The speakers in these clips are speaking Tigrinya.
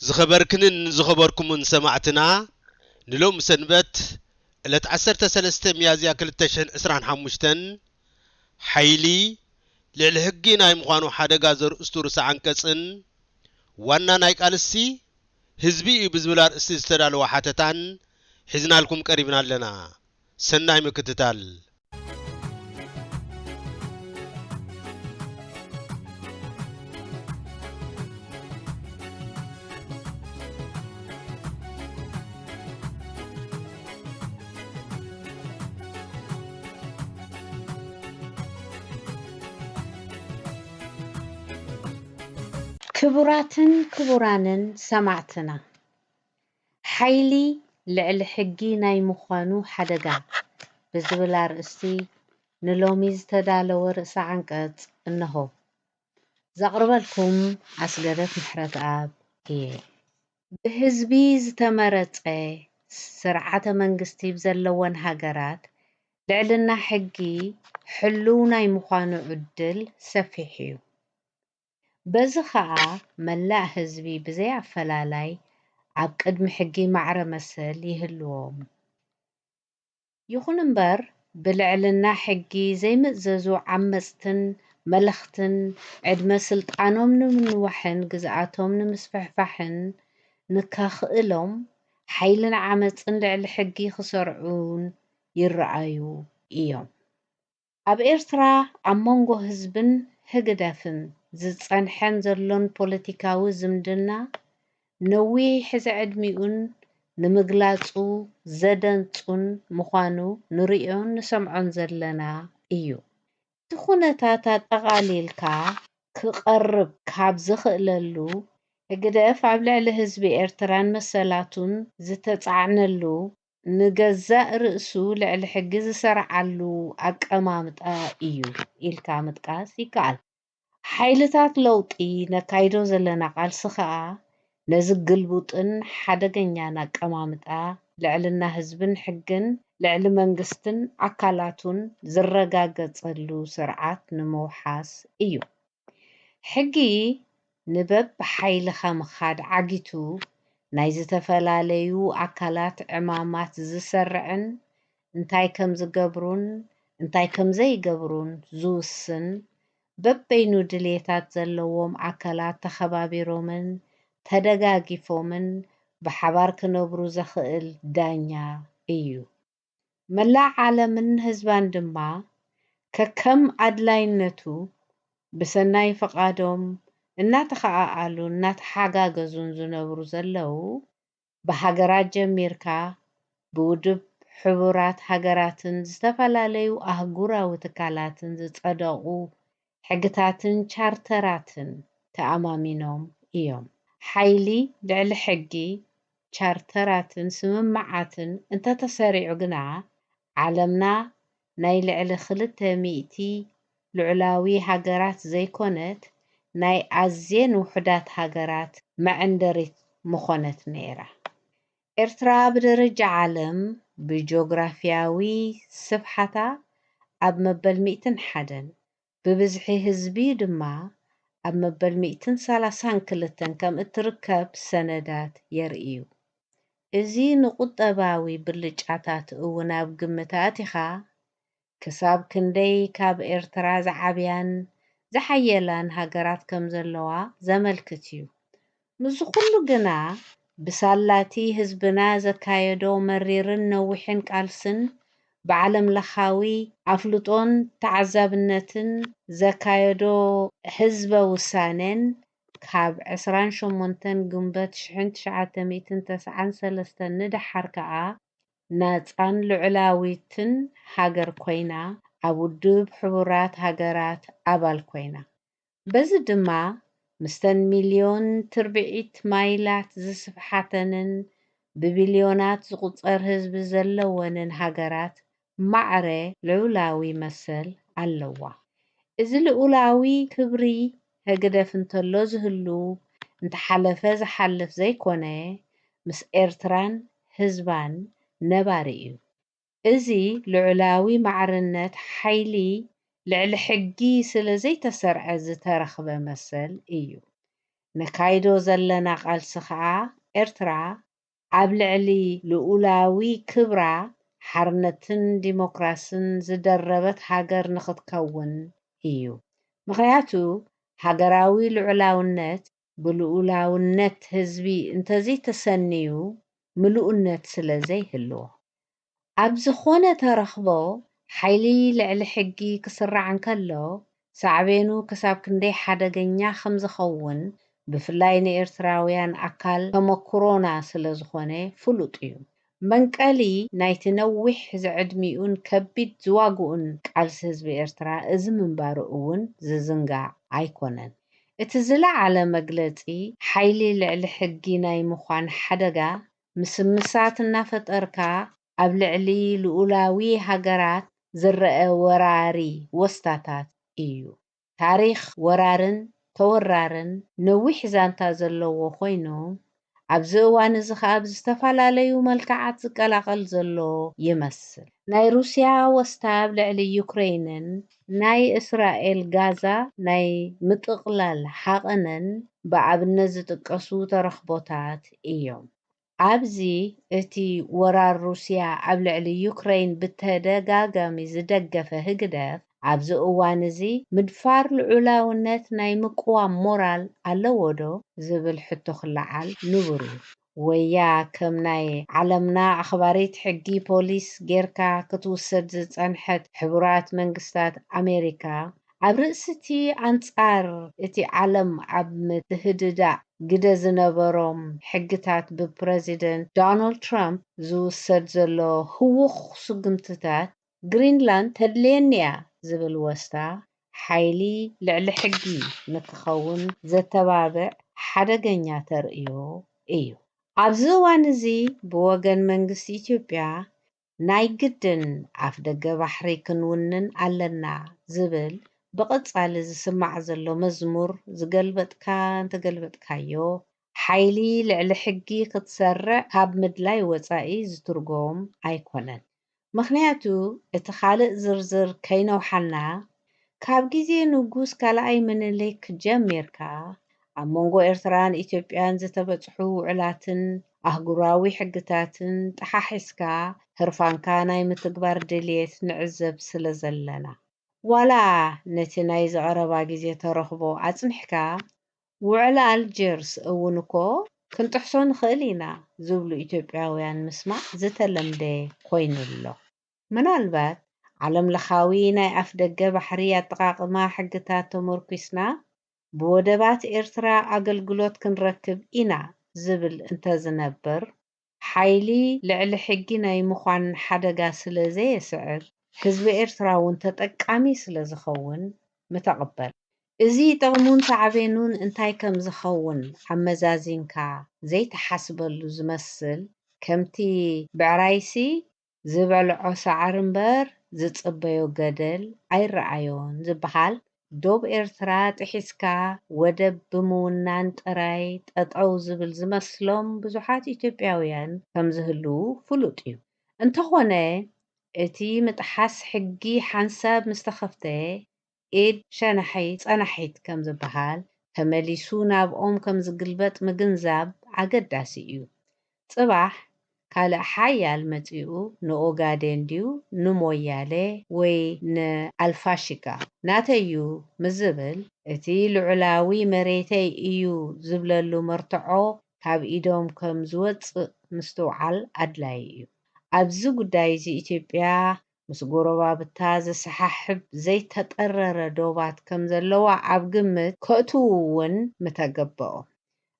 ዝኸበርክንን ዝኸበርኩምን ሰማዕትና፣ ንሎም ሰንበት ዕለት ዓሰርተ ሰለስተ ሚያዝያ ክልተ ሽሕን ዕስራን ሓሙሽተን ሓይሊ ልዕሊ ሕጊ ናይ ምዃኑ ሓደጋ ዘርእስቱ ርእሰ ዓንቀጽን ዋና ናይ ቃልሲ ህዝቢ እዩ ብዝብል ኣርእስቲ ዝተዳለወ ሓተታን ሒዝናልኩም ቀሪብና ኣለና። ሰናይ ምክትታል። ክቡራትን ክቡራንን ሰማዕትና፣ ሓይሊ ልዕሊ ሕጊ ናይ ምዃኑ ሓደጋ ብዝብል ኣርእስቲ ንሎሚ ዝተዳለወ ርእሰ ዓንቀጽ እንሆ። ዘቕርበልኩም ኣስገደት ምሕረተኣብ እየ። ብህዝቢ ዝተመረጸ ስርዓተ መንግስቲ ብዘለወን ሃገራት ልዕልና ሕጊ ሕሉው ናይ ምዃኑ ዕድል ሰፊሕ እዩ። በዚ ኸኣ መላእ ህዝቢ ብዘይ ኣፈላላይ ኣብ ቅድሚ ሕጊ ማዕረ መሰል ይህልዎም። ይኹን እምበር ብልዕልና ሕጊ ዘይምእዘዙ ዓመጽትን መለኽትን ዕድመ ስልጣኖም ንምንዋሕን ግዝኣቶም ንምስፍሕፋሕን ንከኽእሎም ሓይልን ዓመጽን ልዕሊ ሕጊ ክሰርዑን ይረኣዩ እዮም። ኣብ ኤርትራ ኣብ መንጎ ህዝብን ህግደፍን ዝጸንሐን ዘሎን ፖለቲካዊ ዝምድና ነዊሕ ዝዕድሚኡን ንምግላጹ ዘደንጹን ምዃኑ ንርእዮን ንሰምዖን ዘለና እዩ። እቲ ኩነታት ኣጠቓሊልካ ክቐርብ ካብ ዝኽእለሉ ህግደፍ ኣብ ልዕሊ ህዝቢ ኤርትራን መሰላቱን ዝተጻዕነሉ ንገዛእ ርእሱ ልዕሊ ሕጊ ዝሰርዓሉ ኣቀማምጣ እዩ ኢልካ ምጥቃስ ይከኣል። ሓይልታት ለውጢ ነካይዶ ዘለና ቃልሲ ከኣ ነዚ ግልቡጥን ሓደገኛን ኣቀማምጣ ልዕልና ህዝብን ሕግን ልዕሊ መንግስትን ኣካላቱን ዝረጋገጸሉ ስርዓት ንምውሓስ እዩ። ሕጊ ንበብሓይልኻ ምኻድ ዓጊቱ ናይ ዝተፈላለዩ ኣካላት ዕማማት ዝሰርዕን እንታይ ከም ዝገብሩን እንታይ ከም ዘይገብሩን ዝውስን በበይኑ ድልየታት ዘለዎም ኣካላት ተኸባቢሮምን ተደጋጊፎምን ብሓባር ክነብሩ ዘኽእል ዳኛ እዩ። መላእ ዓለምን ህዝባን ድማ ከከም ኣድላይነቱ ብሰናይ ፍቓዶም እናተኸኣኣሉን እናተሓጋገዙን ዝነብሩ ዘለዉ፣ ብሃገራት ጀሚርካ ብውድብ ሕቡራት ሃገራትን ዝተፈላለዩ ኣህጉራዊ ትካላትን ዝጸደቑ ሕግታትን ቻርተራትን ተኣማሚኖም እዮም። ሓይሊ ልዕሊ ሕጊ፣ ቻርተራትን ስምምዓትን እንተተሰሪዑ ግና ዓለምና ናይ ልዕሊ ክልተ ሚእቲ ልዑላዊ ሃገራት ዘይኮነት ናይ ኣዝየን ውሑዳት ሃገራት መዐንደሪት ምኾነት ነይራ። ኤርትራ ብደረጃ ዓለም ብጂኦግራፊያዊ ስፍሓታ ኣብ መበል ሚእትን ሓደን ብብዝሒ ህዝቢ ድማ ኣብ መበል ሚእትን ሰላሳን ክልተን ከም እትርከብ ሰነዳት የርእዩ። እዚ ንቁጠባዊ ብልጫታት እውን ኣብ ግምት ኣእቲኻ፣ ክሳብ ክንደይ ካብ ኤርትራ ዝዓብያን ዝሓየላን ሃገራት ከም ዘለዋ ዘመልክት እዩ። ምስዚ ኩሉ ግና፣ ብሳላቲ ህዝብና ዘካየዶ መሪርን ነዊሕን ቃልስን ብዓለም ለኻዊ ኣፍልጦን ተዓዛብነትን ዘካየዶ ህዝበ ውሳኔን ካብ ዕስራን ሸሞንተን ግንቦት ሽሕን ትሽዓተ ሚእትን ተስዓን ሰለስተን ንደሓር ከኣ ናጻን ልዑላዊትን ሃገር ኮይና ኣብ ውድብ ሕቡራት ሃገራት ኣባል ኮይና። በዚ ድማ ምስተን ሚልዮን ትርብዒት ማይላት ዝስፍሓተንን ብቢልዮናት ዝቑጸር ህዝቢ ዘለወንን ሃገራት ማዕረ ልዑላዊ መሰል ኣለዋ። እዚ ልኡላዊ ክብሪ ህግደፍ እንተሎ ዝህሉ እንተሓለፈ ዝሓልፍ ዘይኮነ ምስ ኤርትራን ህዝባን ነባሪ እዩ። እዚ ልዑላዊ ማዕርነት ሓይሊ ልዕሊ ሕጊ ስለ ዘይተሰርዐ ዝተረኽበ መሰል እዩ። ነካይዶ ዘለና ቃልሲ ከኣ ኤርትራ ኣብ ልዕሊ ልኡላዊ ክብራ ሓርነትን ዲሞክራስን ዝደረበት ሃገር ንኽትከውን እዩ። ምኽንያቱ ሃገራዊ ልዑላውነት ብልኡላውነት ህዝቢ እንተዘይተሰንዩ ምሉእነት ስለ ዘይህልዎ። ኣብ ዝኾነ ተረኽቦ ሓይሊ ልዕሊ ሕጊ ክስራዕ እንከሎ ሳዕቤኑ ክሳብ ክንደይ ሓደገኛ ከም ዝኸውን ብፍላይ ንኤርትራውያን ኣካል ተመኩሮና ስለ ዝኾነ ፍሉጥ እዩ። መንቀሊ ናይቲ ነዊሕ ዝዕድሚኡን ከቢድ ዝዋግኡን ቃልሲ ህዝቢ ኤርትራ እዚ ምንባሩ እውን ዝዝንጋዕ ኣይኮነን። እቲ ዝለዓለ መግለጺ ሓይሊ ልዕሊ ሕጊ ናይ ምዃን ሓደጋ ምስምሳት እናፈጠርካ ኣብ ልዕሊ ልኡላዊ ሃገራት ዝረአ ወራሪ ወስታታት እዩ። ታሪኽ ወራርን ተወራርን ነዊሕ ዛንታ ዘለዎ ኮይኑ፣ ኣብዚ እዋን እዚ ኸኣ ብዝተፈላለዩ መልክዓት ዝቀላቐል ዘሎ ይመስል። ናይ ሩስያ ወስታ ኣብ ልዕሊ ዩክረይንን ናይ እስራኤል ጋዛ ናይ ምጥቕላል ሃቐነን ብኣብነት ዝጥቀሱ ተረኽቦታት እዮም። ኣብዚ እቲ ወራር ሩስያ ኣብ ልዕሊ ዩክረይን ብተደጋጋሚ ዝደገፈ ህግደፍ፣ ኣብዚ እዋን እዚ ምድፋር ልዑላውነት ናይ ምቅዋም ሞራል ኣለዎ ዶ ዝብል ሕቶ ክለዓል ንቡር እዩ። ወያ ከም ናይ ዓለምና ኣኽባሪት ሕጊ ፖሊስ ጌርካ ክትውሰድ ዝጸንሐት ሕቡራት መንግስታት ኣሜሪካ፣ ኣብ ርእሲ እቲ ኣንጻር እቲ ዓለም ኣብ ምትህድዳእ ግደ ዝነበሮም ሕግታት ብፕረዚደንት ዶናልድ ትራምፕ ዝውሰድ ዘሎ ህዉኽ ስጉምትታት፣ ግሪንላንድ ተድልየኒ እያ ዝብል ወስታ ሓይሊ ልዕሊ ሕጊ ንክኸውን ዘተባብዕ ሓደገኛ ተርእዮ እዩ። ኣብዚ እዋን እዚ ብወገን መንግስቲ ኢትዮጵያ ናይ ግድን ኣፍደገ ባሕሪ ክንውንን ኣለና ዝብል ብቐጻሊ ዝስማዕ ዘሎ መዝሙር ዝገልበጥካን ተገልበጥካዮ፣ ሓይሊ ልዕሊ ሕጊ ክትሰርዕ ካብ ምድላይ ወጻኢ ዝትርጎም ኣይኮነን። ምኽንያቱ እቲ ካልእ ዝርዝር ከይነውሓልና፣ ካብ ግዜ ንጉስ ካልኣይ ምኒልክ ጀሚርካ ኣብ መንጎ ኤርትራን ኢትዮጵያን ዝተበጽሑ ውዕላትን ኣህጉራዊ ሕግታትን ጠሓሒስካ ህርፋንካ ናይ ምትግባር ድልየት ንዕዘብ ስለ ዘለና። ዋላ ነቲ ናይ ዝቐረባ ግዜ ተረኽቦ ኣጽኒሕካ፣ ውዕል ኣልጀርስ እውን እኮ ክንጥሕሶ ንኽእል ኢና ዝብሉ ኢትዮጵያውያን ምስማዕ ዝተለምደ ኮይኑ ኣሎ። ምናልባት ዓለም ለኻዊ ናይ ኣፍደገ ባሕሪ ኣጠቓቕማ ሕግታት ተመርኲስና ብወደባት ኤርትራ ኣገልግሎት ክንረክብ ኢና ዝብል እንተዝነብር፣ ሓይሊ ልዕሊ ሕጊ ናይ ምዃን ሓደጋ ስለ ዘየስዕብ፣ ህዝቢ ኤርትራ እውን ተጠቃሚ ስለ ዝኸውን ምተቐበል። እዚ ጥቕሙን ሳዕቤኑን እንታይ ከም ዝኸውን ኣመዛዚንካ ዘይትሓስበሉ ዝመስል፣ ከምቲ ብዕራይሲ ዝበልዖ ሳዕሪ እምበር ዝጽበዮ ገደል ኣይረኣዮን ዝበሃል፣ ዶብ ኤርትራ ጥሒስካ ወደብ ብምውናን ጥራይ ጠጠው ዝብል ዝመስሎም ብዙሓት ኢትዮጵያውያን ከም ዝህልዉ ፍሉጥ እዩ። እንተኾነ፣ እቲ ምጥሓስ ሕጊ ሓንሳብ ምስ ተኸፍተ፣ ኢድ ሸናሒት ጸናሒት ከም ዝበሃል፣ ተመሊሱ ናብኦም ከም ዝግልበጥ ምግንዛብ ኣገዳሲ እዩ። ጽባሕ ካልእ ሓያል መጺኡ ንኦጋዴን ድዩ ንሞያሌ ወይ ንኣልፋሽጋ ናተይ'ዩ ምስ ዝብል፣ እቲ ልዑላዊ መሬተይ እዩ ዝብለሉ መርትዖ ካብ ኢዶም ከም ዝወጽእ ምስትውዓል ኣድላዪ እዩ። ኣብዚ ጉዳይ እዚ ኢትዮጵያ ምስ ጎረባብታ ዘሰሓሕብ ዘይተጠረረ ዶባት ከም ዘለዋ ኣብ ግምት ከእትዉ እውን ምተገበኦ።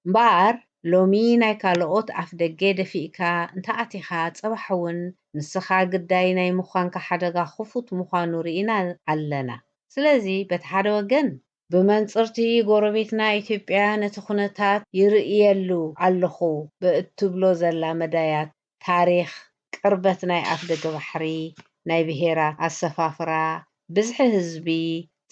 እምበኣር ሎሚ ናይ ካልኦት ኣፍደገ ደፊእካ እንተኣቲኻ፣ ጽባሕ እውን ንስኻ ግዳይ ናይ ምዃንካ ሓደጋ ክፉት ምዃኑ ርኢና ኣለና። ስለዚ በቲ ሓደ ወገን ብመንጽር'ቲ ጎረቤትና ኢትዮጵያ ነቲ ኩነታት ይርእየሉ ኣለኹ ብእትብሎ ዘላ መዳያት ታሪኽ፣ ቅርበት ናይ ኣፍደገ ባሕሪ፣ ናይ ብሄራት ኣሰፋፍራ፣ ብዝሒ ህዝቢ፣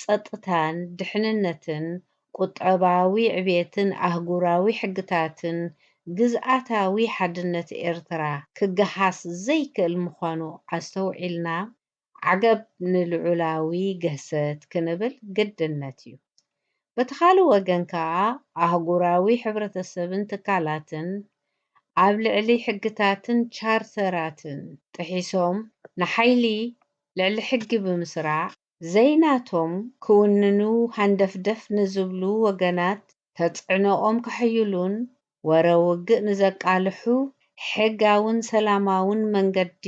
ጸጥታን ድሕንነትን፣ ቁጠባዊ ዕብየትን ኣህጉራዊ ሕግታትን ግዝኣታዊ ሓድነት ኤርትራ ክገሃስ ዘይክእል ምዃኑ ኣስተውዒልና፣ ዓገብ ንልዑላዊ ግህሰት ክንብል ግድነት እዩ። በቲ ካልእ ወገን ከኣ ኣህጉራዊ ሕብረተሰብን ትካላትን ኣብ ልዕሊ ሕግታትን ቻርተራትን ጥሒሶም ንሓይሊ ልዕሊ ሕጊ ብምስራዕ ዘይናቶም ክውንኑ ሃንደፍደፍ ንዝብሉ ወገናት ተጽዕኖኦም ከሕይሉን ወረ ውግእ ንዘቃልሑ ሕጋውን ሰላማውን መንገዲ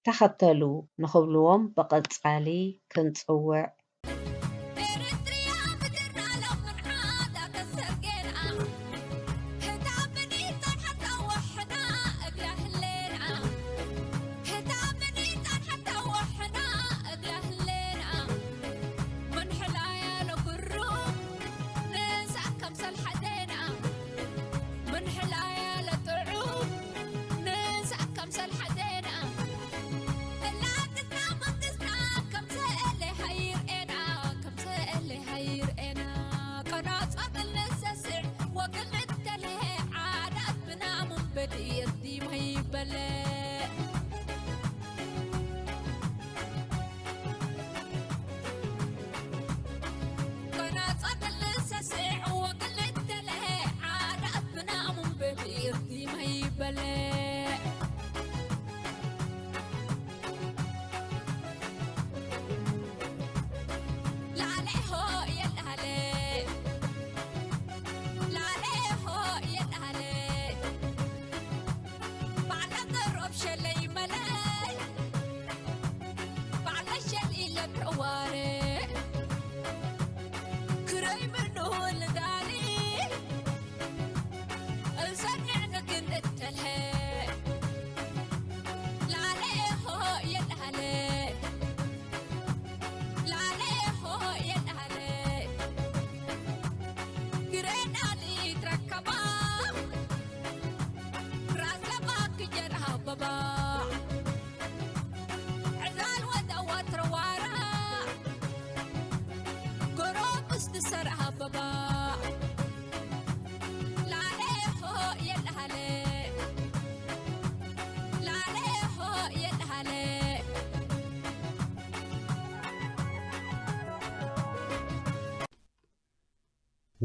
ተኸተሉ ንኽብልዎም ብቐጻሊ ክንጽውዕ።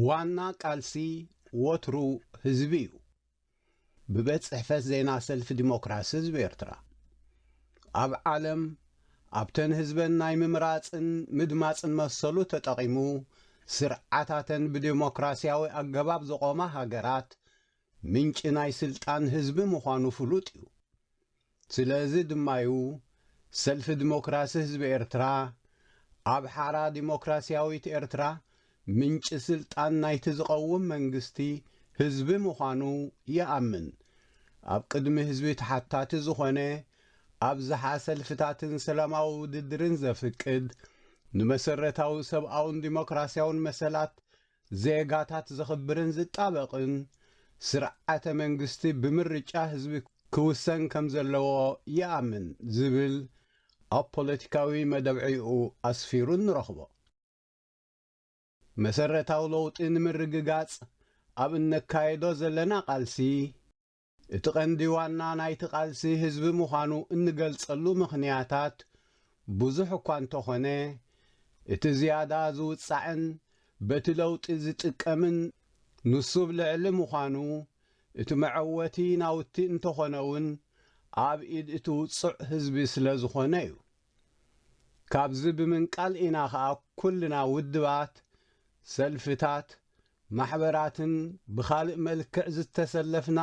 ዋና ቃልሲ ወትሩ ህዝቢ እዩ። ብቤት ጽሕፈት ዜና ሰልፊ ዲሞክራሲ ህዝቢ ኤርትራ። ኣብ ዓለም፣ ኣብተን ህዝበን ናይ ምምራጽን ምድማጽን መሰሉ ተጠቒሙ፣ ስርዓታተን ብዲሞክራሲያዊ ኣገባብ ዝቖማ ሃገራት፣ ምንጪ ናይ ስልጣን ህዝቢ ምዃኑ ፍሉጥ እዩ። ስለዚ ድማዩ፣ ሰልፊ ዲሞክራሲ ህዝቢ ኤርትራ፣ ኣብ ሓራ ዲሞክራሲያዊት ኤርትራ፣ ምንጪ ስልጣን ናይቲ ዝቐውም መንግስቲ ህዝቢ ምዃኑ ይኣምን። ኣብ ቅድሚ ህዝቢ ተሓታቲ ዝኾነ ኣብዝሓ ሰልፍታትን ሰላማዊ ውድድርን ዘፍቅድ፣ ንመሰረታዊ ሰብኣውን ዲሞክራሲያውን መሰላት ዜጋታት ዘኽብርን ዝጣበቕን ስርዓተ መንግስቲ ብምርጫ ህዝቢ ክውሰን ከም ዘለዎ ይኣምን ዝብል ኣብ ፖለቲካዊ መደብዒኡ ኣስፊሩ ንረኽቦ። መሰረታዊ ለውጢ ንምርግጋጽ ኣብ እነካየዶ ዘለና ቃልሲ፣ እቲ ቀንዲ ዋና ናይቲ ቃልሲ ህዝቢ ምዃኑ እንገልጸሉ ምኽንያታት ብዙሕ እኳ እንተኾነ፣ እቲ ዝያዳ ዝውጻዕን በቲ ለውጢ ዝጥቀምን ንሱ ኣብ ልዕሊ ምዃኑ፣ እቲ መዐወቲ ናውቲ እንተኾነ እውን ኣብ ኢድ እቲ ውጹዕ ህዝቢ ስለ ዝኾነ እዩ። ካብዚ ብምንቃል ኢና ኸኣ ኩልና ውድባት፣ ሰልፍታት፣ ማሕበራትን ብኻልእ መልክዕ ዝተሰለፍና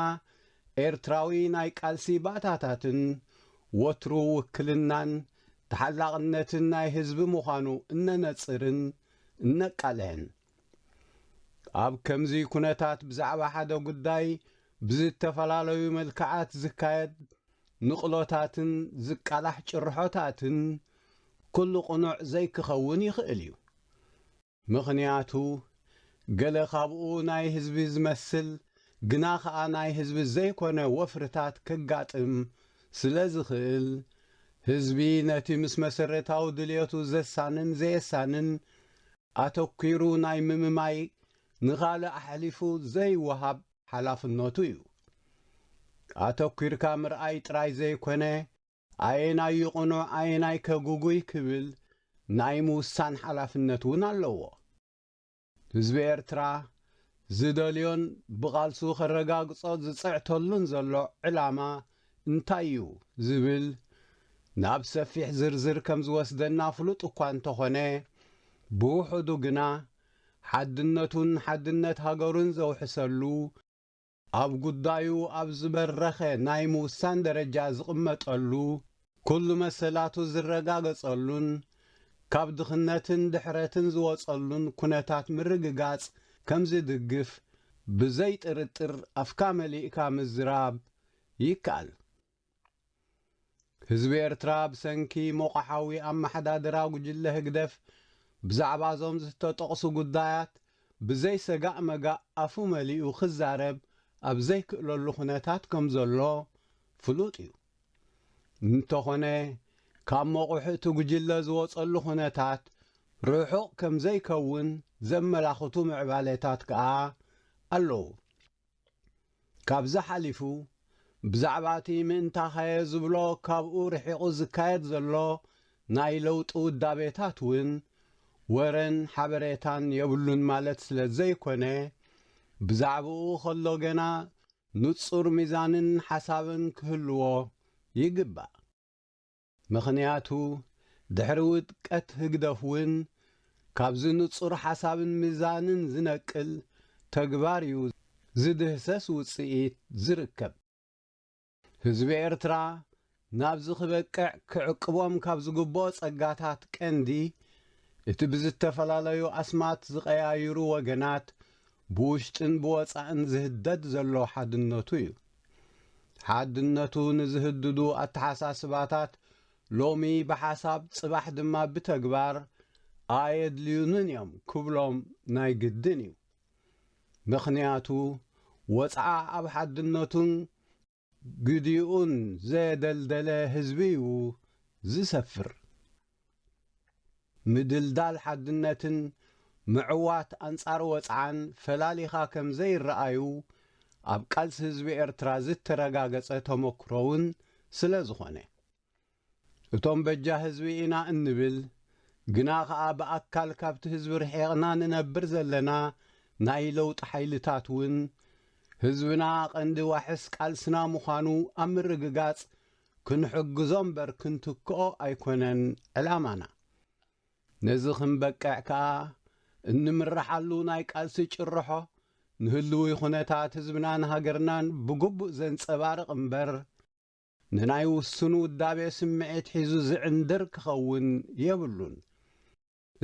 ኤርትራዊ ናይ ቃልሲ ባእታታትን ወትሩ ውክልናን ተሓላቕነትን ናይ ህዝቢ ምዃኑ እነነጽርን እነቃልሕን። ኣብ ከምዚ ኩነታት ብዛዕባ ሓደ ጉዳይ ብዝተፈላለዩ መልክዓት ዝካየድ ንቕሎታትን ዝቃላሕ ጭርሖታትን ኩሉ ቅኑዕ ዘይክኸውን ይኽእል እዩ። ምኽንያቱ፣ ገለ ካብኡ ናይ ህዝቢ ዝመስል ግና ኸኣ ናይ ህዝቢ ዘይኮነ ወፍርታት ከጋጥም ስለ ዝኽእል፣ ህዝቢ ነቲ ምስ መሰረታዊ ድልየቱ ዘሳንን ዘየሳንን ኣተኲሩ ናይ ምምማይ ንኻልእ ኣሕሊፉ ዘይወሃብ ሓላፍነቱ እዩ። ኣተኲርካ ምርኣይ ጥራይ ዘይኮነ፣ ኣየናይ ይቕኑዕ ኣየናይ ከጉጉይ ክብል ናይ ምውሳን ሓላፍነት እውን ኣለዎ። ህዝቢ ኤርትራ ዝደልዮን ብቓልሱ ከረጋግጾ ዝጽዕተሉን ዘሎ ዕላማ እንታይ እዩ ዝብል ናብ ሰፊሕ ዝርዝር ከም ዝወስደና ፍሉጥ እኳ እንተኾነ፣ ብውሑዱ ግና ሓድነቱን ሓድነት ሃገሩን ዘውሕሰሉ፣ ኣብ ጉዳዩ ኣብ ዝበረኸ ናይ ምውሳን ደረጃ ዝቕመጠሉ፣ ኩሉ መሰላቱ ዝረጋገጸሉን ካብ ድኽነትን ድሕረትን ዝወጸሉን ኩነታት ምርግጋጽ ከም ዝድግፍ ብዘይ ጥርጥር ኣፍካ መሊእካ ምዝራብ ይከኣል። ህዝቢ ኤርትራ ብሰንኪ ሞቓሓዊ ኣመሓዳድራ ጉጅለ ህግደፍ ብዛዕባ እዞም ዝተጠቕሱ ጉዳያት ብዘይ ሰጋእ መጋእ ኣፉ መሊኡ ክዛረብ ኣብ ዘይክእለሉ ኩነታት ከም ዘሎ ፍሉጥ እዩ። እንተኾነ፣ ካብ መቑሕ እቲ ጉጅለ ዝወጸሉ ኩነታት ርሑቕ ከም ዘይከውን ዘመላኽቱ ምዕባሌታት ከኣ ኣለዉ። ካብዚ ሓሊፉ፣ ብዛዕባ እቲ ምእንታኸየ ዝብሎ ካብኡ ርሒቑ ዝካየድ ዘሎ ናይ ለውጢ ውዳቤታት እውን ወረን ሓበሬታን የብሉን ማለት ስለ ዘይኮነ፣ ብዛዕባኡ ከሎ ገና ንጹር ሚዛንን ሓሳብን ክህልዎ ይግባእ። ምኽንያቱ፣ ድሕሪ ውድቀት ህግደፍ እውን ካብዚ ንጹር ሓሳብን ሚዛንን ዝነቅል ተግባር እዩ ዝድህሰስ ውጽኢት ዝርከብ። ህዝቢ ኤርትራ ናብዚ ክበቅዕ ክዕቅቦም ካብ ዝግብኦ ጸጋታት ቀንዲ፣ እቲ ብዝተፈላለዩ ኣስማት ዝቐያይሩ ወገናት ብውሽጥን ብወጻእን ዝህደድ ዘሎ ሓድነቱ እዩ። ሓድነቱ ንዝህድዱ ኣተሓሳስባታት ሎሚ ብሓሳብ ጽባሕ ድማ ብተግባር ኣየድልዩንን እዮም ክብሎም ናይ ግድን እዩ። ምኽንያቱ ወጽዓ ኣብ ሓድነቱን ግዲኡን ዘየደልደለ ህዝቢ እዩ ዝሰፍር። ምድልዳል ሓድነትን ምዕዋት ኣንጻር ወጽዓን ፈላሊኻ ከም ዘይረኣዩ ኣብ ቃልሲ ህዝቢ ኤርትራ ዝተረጋገጸ ተመክሮውን ስለ ዝኾነ። እቶም በጃ ህዝቢ ኢና እንብል፣ ግና ኸኣ ብኣካል ካብቲ ህዝቢ ርሒቕና ንነብር ዘለና ናይ ለውጢ ሓይልታት እውን፣ ህዝብና ቀንዲ ዋሕስ ቃልስና ምዃኑ ኣብ ምርግጋጽ ክንሕግዞ እምበር ክንትክኦ ኣይኮነን ዕላማና። ነዚ ክንበቅዕ ከኣ፣ እንምርሓሉ ናይ ቃልሲ ጭርሖ፣ ንህልዊ ኩነታት ህዝብናን ሃገርናን ብግቡእ ዘንጸባርቕ እምበር፣ ንናይ ውሱን ውዳቤ ስምዒት ሒዙ ዝዕንድር ክኸውን የብሉን።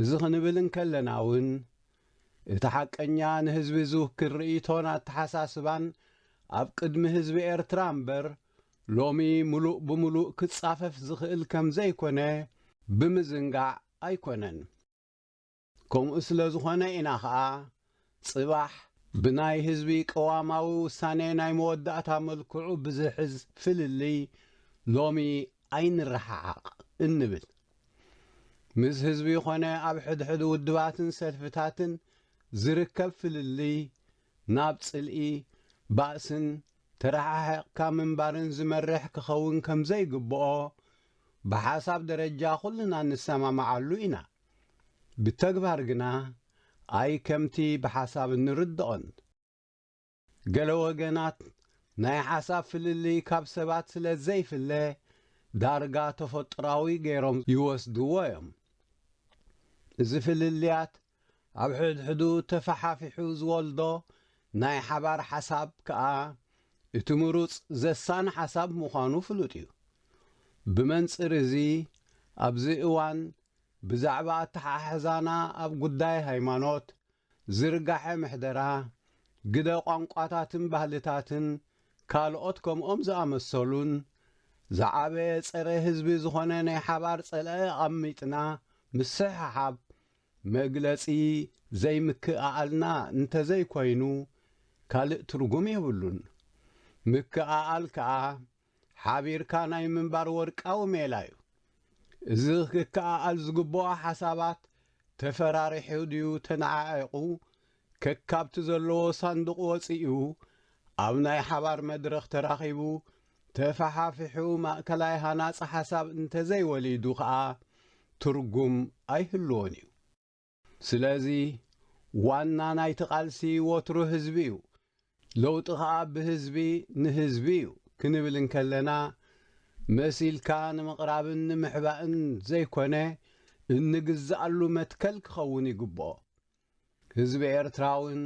እዚ ክንብል እንከለና እውን፣ እቲ ሓቀኛ ንህዝቢ ዝውክል ርእይቶን ኣተሓሳስባን ኣብ ቅድሚ ህዝቢ ኤርትራ እምበር፣ ሎሚ ምሉእ ብምሉእ ክጻፈፍ ዝኽእል ከም ዘይኮነ ብምዝንጋዕ ኣይኮነን። ከምኡ ስለ ዝኾነ ኢና ኸኣ፣ ጽባሕ ብናይ ህዝቢ ቅዋማዊ ውሳኔ ናይ መወዳእታ መልክዑ ብዝሕዝ ፍልልይ ሎሚ ኣይንረሓሓቕ እንብል። ምስ ህዝቢ ኮነ ኣብ ሕድሕድ ውድባትን ሰልፍታትን ዝርከብ ፍልልይ ናብ ጽልኢ፣ ባእስን ተረሓሒቕካ ምንባርን ዝመርሕ ክኸውን ከም ዘይግብኦ ብሓሳብ ደረጃ ኩልና ንሰማማዓሉ ኢና። ብተግባር ግና ኣይ ከምቲ ብሓሳብ እንርድኦን። ገለ ወገናት ናይ ሓሳብ ፍልልይ ካብ ሰባት ስለ ዘይፍለ ዳርጋ ተፈጥሮኣዊ ገይሮም ይወስድዎ እዮም። እዚ ፍልልያት ኣብ ሕድሕዱ ተፈሓፊሑ ዝወልዶ ናይ ሓባር ሓሳብ ከኣ እቲ ምሩጽ ዘሳኒ ሓሳብ ምዃኑ ፍሉጥ እዩ። ብመንጽር እዚ ኣብዚ እዋን ብዛዕባ ኣተሓሕዛና ኣብ ጉዳይ ሃይማኖት፣ ዝርጋሐ ምሕደራ፣ ግደ ቋንቋታትን ባህልታትን ካልኦት ከምኦም ዝኣመሰሉን ዝዓበየ ጸረ ህዝቢ ዝኾነ ናይ ሓባር ጸላኢ ኣቐሚጥና ምስሕሓብ መግለጺ ዘይምክእኣልና እንተዘይኮይኑ ካልእ ትርጉም የብሉን። ምክእኣል ከኣ ሓቢርካ ናይ ምንባር ወርቃዊ ሜላ እዩ። እዚ ክከኣኣል ዝግብኦ ሓሳባት ተፈራሪሑ ድዩ ተነዓዒቑ ከካብቲ ዘለዎ ሳንዱቕ ወጺኡ ኣብ ናይ ሓባር መድረኽ ተራኺቡ ተፈሓፊሑ ማእከላይ ሃናጺ ሓሳብ እንተዘይወሊዱ ኸኣ ትርጉም ኣይህልዎን እዩ። ስለዚ ዋና ናይቲ ቃልሲ ወትሩ ህዝቢ እዩ። ለውጢ ኸኣ ብህዝቢ ንህዝቢ እዩ ክንብል እንከለና፣ መሲልካ ንምቕራብን ንምሕባእን ዘይኮነ፣ እንግዝኣሉ መትከል ክኸውን ይግብኦ። ህዝቢ ኤርትራ እውን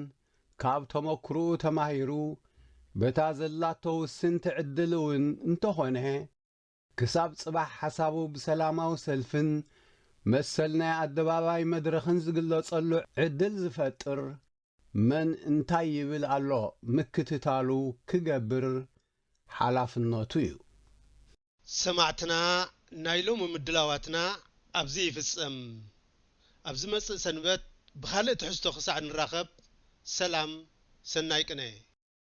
ካብ ተመክሮኡ ተማሂሩ፣ በታ ዘላቶ ውስንቲ ዕድል እውን እንተኾነ፣ ክሳብ ጽባሕ ሓሳቡ ብሰላማዊ ሰልፍን መሰል ናይ ኣደባባይ መድረኽን ዝግለጸሉ ዕድል ዝፈጥር፣ መን እንታይ ይብል ኣሎ ምክትታሉ ክገብር ሓላፍነቱ እዩ። ሰማዕትና፣ ናይ ሎሚ ምድላዋትና ኣብዚ ይፍጸም። ኣብ ዝመጽእ ሰንበት ብኻልእ ትሕዝቶ ክሳዕ ንራኸብ፣ ሰላም፣ ሰናይ ቅነ።